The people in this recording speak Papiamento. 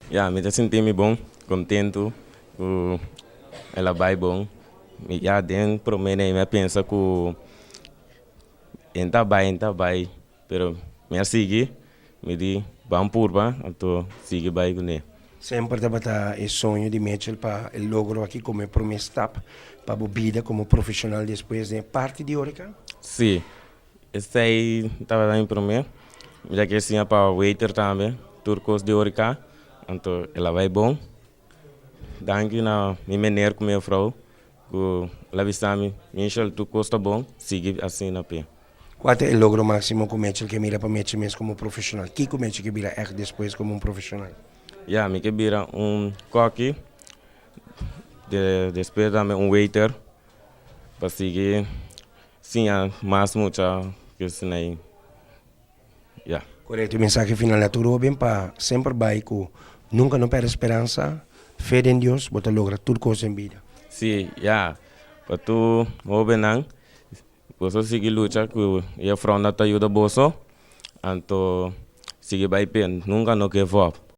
Ya, mi ta sinti mi bon, contento cu el a bay bon. Mi ya den prome mi a pensa cu e ta bay, e ta bay, pero mi a sigui, mi di ban purba, anto sigui bay cune. Semper tabata e soño di Mitchell pa e logro aki como prome stap pa bida como profesional despues di parti di Horeca? Si, esey tabata e prome. Ya cu asina pa waiter tambe, tur cos di Horeca, anto el a bay bon. Danki na mi meneer cu mi vrouw, cu el a bisa mi, "Michel, tur cos ta bon, sigui asina pe." Cua ta e logro maximo cu Mitchell kier mira pa Mitchell mes como profesional? Kico Mitchell kier bira echt despues como un profesional? Ya, mi kier bira un coki, despues tambe un waiter, pa sigui siña mas mucha cu asina. Ya. Corecto. Mensahe final na tur hoben pa semper bay cu nunca no perde speransa, fe den Dios, bo ta logra tur cos den bida. Si, ya. Pa tur hobennan, bo sigui lucha cu e fronda ta yuda boso, anto sigui bay pe, nunca no give up.